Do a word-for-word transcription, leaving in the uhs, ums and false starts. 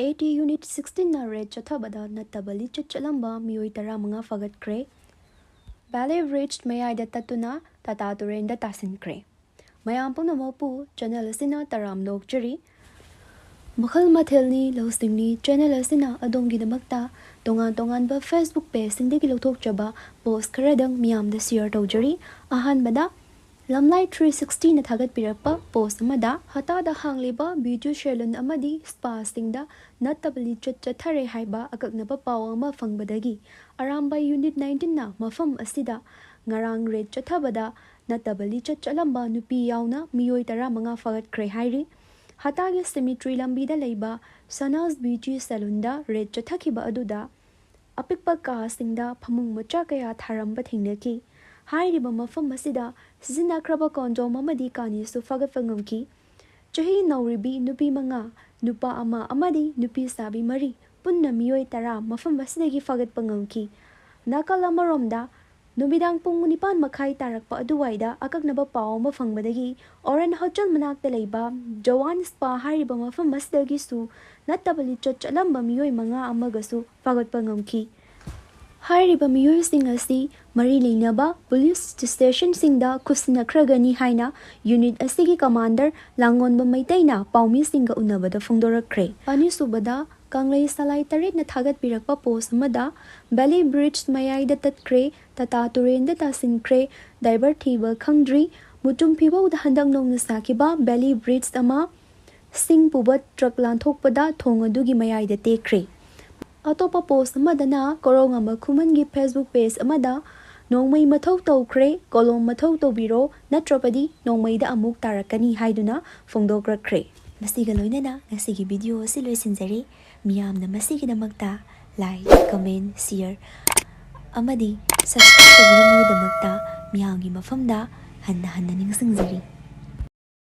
A T Unit sixteen ꯅ raid ꯆꯠꯊꯕꯗ ꯅꯠꯇꯕ ꯂꯤꯆꯠ ꯆꯠꯂꯝꯕ ꯃꯤꯑꯣꯏ ꯇꯔꯥꯃꯉꯥ ꯐꯥꯒꯠꯈ꯭ꯔꯦ꯫ Valley Bridge ꯃꯌꯥꯏꯗ ꯇꯠꯇꯨꯅ ꯇꯥꯇꯥ ꯇꯨꯔꯦꯟꯗ ꯇꯥꯁꯤꯟꯈ꯭ꯔꯦ꯫ ꯃꯌꯥꯝ ꯄꯨꯝꯅꯃꯛꯄꯨ channel ꯑꯁꯤꯅ ꯇꯔꯥꯝꯅ ꯑꯣꯛꯆꯔꯤ꯫ ꯃꯈꯜ ꯃꯊꯦꯜꯅꯤ, ꯂꯧꯁꯤꯡꯅꯤ, channel ꯑꯁꯤꯅ ꯑꯗꯣꯝꯒꯤꯗꯃꯛꯇ ꯇꯣꯉꯥꯟ ꯇꯣꯉꯥꯟꯕ Facebook page ꯁꯤꯡꯗꯒꯤ ꯂꯧꯊꯣꯛꯆꯕ post ꯈꯔꯗꯪ ꯃꯤꯌꯥꯝꯗ share ꯇꯧꯖꯔꯤ꯫ ꯑꯍꯥꯟꯕꯗ, ꯂꯝꯂꯥꯏ three sixty ꯅ ꯊꯥꯒꯠꯄꯤꯔꯛꯄ post ꯑꯃꯗ ꯍꯇꯥꯗ ꯍꯥꯡꯂꯤꯕ beauty salon ꯑꯃꯗꯤ spa ꯁꯤꯡꯗ ꯅꯠꯇꯕ ꯂꯤꯆꯠ ꯆꯠꯊꯔꯦ ꯍꯥꯏꯕ ꯑꯀꯛꯅꯕ ꯄꯥꯎ ꯑꯃ ꯐꯪꯕꯗꯒꯤ ꯑꯔꯥꯝꯕꯥꯏ Unit nineteen ꯅ ꯃꯐꯝ ꯑꯁꯤꯗ ꯉꯔꯥꯡ raid ꯆꯠꯊꯕꯗ ꯅꯠꯇꯕ ꯂꯤꯆꯠ ꯆꯠꯂꯝꯕ ꯅꯨꯄꯤ ꯌꯥꯎꯅ ꯃꯤꯑꯣꯏ ꯇꯔꯥꯃꯉꯥ ꯐꯥꯒꯠꯈ꯭ꯔꯦ ꯍꯥꯏꯔꯤ꯫ ꯍꯇꯥꯒꯤ cemetery ꯂꯝꯕꯤꯗ ꯂꯩꯕ Sana's Beauty Salon ꯗ raid ꯆꯠꯊꯈꯤꯕ ꯑꯗꯨꯗ ꯑꯄꯤꯛꯄ ꯀꯥꯁꯤꯡꯗ ꯐꯃꯨꯡ ꯃꯆꯥ ꯀꯌꯥ ꯊꯥꯔꯝꯕ ꯊꯦꯡꯅꯈꯤ꯫ ꯍꯥꯏꯔꯤꯕ ꯃꯐꯝ ꯑꯁꯤꯗ ꯁꯤꯖꯤꯟꯅꯈ꯭ꯔꯕ condom ꯑꯃꯗꯤ ꯀꯥꯅꯤꯁꯨ ꯐꯥꯒꯠꯄ ꯉꯝꯈꯤ꯫ ꯆꯍꯤ ꯅꯧꯔꯤꯕꯤ ꯅꯨꯄꯤ ꯃꯉꯥ, ꯅꯨꯄꯥ ꯑꯃ ꯑꯃꯗꯤ ꯅꯨꯄꯤ ꯁꯥꯕꯤ ꯃꯔꯤ, ꯄꯨꯟꯅ ꯃꯤꯑꯣꯏ ꯇꯔꯥ ꯃꯐꯝ ꯑꯁꯤꯗꯒꯤ ꯐꯥꯒꯠꯄ ꯉꯝꯈꯤ꯫ ꯅꯥꯀꯜ ꯑꯃꯔꯣꯝꯗ, ꯅꯨꯃꯤꯗꯥꯡ ꯄꯨꯡ ꯅꯤꯄꯥꯟ ꯃꯈꯥꯏ ꯇꯥꯔꯛꯄ ꯑꯗꯨꯋꯥꯏꯗ ꯑꯀꯛꯅꯕ ꯄꯥꯎ ꯑꯃ ꯐꯪꯕꯗꯒꯤ Orange Hotel ꯃꯅꯥꯛꯇ ꯂꯩꯕ Jawan Spa ꯍꯥꯏꯔꯤꯕ ꯃꯐꯝ ꯑꯁꯤꯗꯒꯤꯁꯨ ꯅꯠꯇꯕ ꯂꯤꯆꯠ ꯆꯠꯂꯝꯕ ꯃꯤꯑꯣꯏ ꯃꯉꯥ ꯑꯃꯒꯁꯨ ꯐꯥꯒꯠꯄ ꯉꯝꯈꯤ꯫ ꯍꯥꯏꯔꯤꯕ ꯃꯤꯑꯣꯏꯁꯤꯡ ꯑꯁꯤ ꯃꯔꯤ ꯂꯩꯅꯕ police station ꯁꯤꯡꯗ ꯈꯨꯠꯁꯤꯟꯅꯈ꯭ꯔꯒꯅꯤ ꯍꯥꯏꯅ unit ꯑꯁꯤꯒꯤ commander ꯂꯥꯡꯉꯣꯟꯕ ꯃꯩꯇꯩꯅ ꯄꯥꯎꯃꯤꯁꯤꯡꯒ ꯎꯅꯕꯗ ꯐꯣꯡꯗꯣꯔꯛꯈ꯭ꯔꯦ꯫ ꯑꯅꯤꯁꯨꯕꯗ, ꯀꯪꯂꯩ ꯁꯂꯥꯏ ꯇꯔꯦꯠꯅ ꯊꯥꯒꯠꯄꯤꯔꯛꯄ post ꯑꯃꯗ, Valley Bridge ꯃꯌꯥꯏꯗ ꯇꯠꯈ꯭ꯔꯦ, ꯇꯥꯇꯥ ꯇꯨꯔꯦꯟꯗ ꯇꯥꯁꯤꯟꯈ꯭ꯔꯦ, driver ꯊꯤꯕ ꯈꯪꯗ꯭ꯔꯤ, ꯃꯨꯇꯨꯝ ꯐꯤꯕꯧꯗ ꯍꯟꯗꯛ ꯅꯧꯅ ꯁꯥꯈꯤꯕ Valley Bridge ꯑꯃ ꯁꯤꯡ ꯄꯨꯕ truck ꯂꯥꯟꯊꯣꯛꯄꯗ ꯊꯣꯡ ꯑꯗꯨꯒꯤ ꯃꯌꯥꯏꯗ ꯇꯦꯛꯈ꯭ꯔꯦ꯫ ꯑꯇꯣꯞꯄ post ꯑꯃꯗꯅ ꯀꯣꯔꯧꯉꯝꯕ ꯈꯨꯃꯟꯒꯤ Facebook page ꯑꯃꯗ, "ꯅꯣꯡꯃꯩ ꯃꯊꯧ ꯇꯧꯈ꯭ꯔꯦ, ꯀꯣꯂꯣꯝ ꯃꯊꯧ ꯇꯧꯕꯤꯔꯣ, ꯅꯠꯇ꯭ꯔꯕꯗꯤ ꯅꯣꯡꯃꯩꯗ ꯑꯃꯨꯛ ꯇꯥꯔꯛꯀꯅꯤ" ꯍꯥꯏꯗꯨꯅ ꯐꯣꯡꯗꯣꯛꯂꯛꯈ꯭ꯔꯦ꯫ ꯃꯁꯤꯒ ꯂꯣꯏꯅꯅ ꯉꯁꯤꯒꯤ video ꯑꯁꯤ ꯂꯣꯏꯁꯤꯟꯖꯔꯤ꯫ ꯃꯤꯌꯥꯝꯅ ꯃꯁꯤꯒꯤꯗꯃꯛꯇ like, comment, share ꯑꯃꯗꯤ subscribe ꯇꯧꯕꯤꯅꯕꯒꯤꯗꯃꯛꯇ ꯃꯤꯌꯥꯝꯒꯤ ꯃꯐꯝꯗ ꯍꯟꯅ ꯍꯟꯅ ꯅꯤꯡꯁꯤꯡꯖꯔꯤ꯫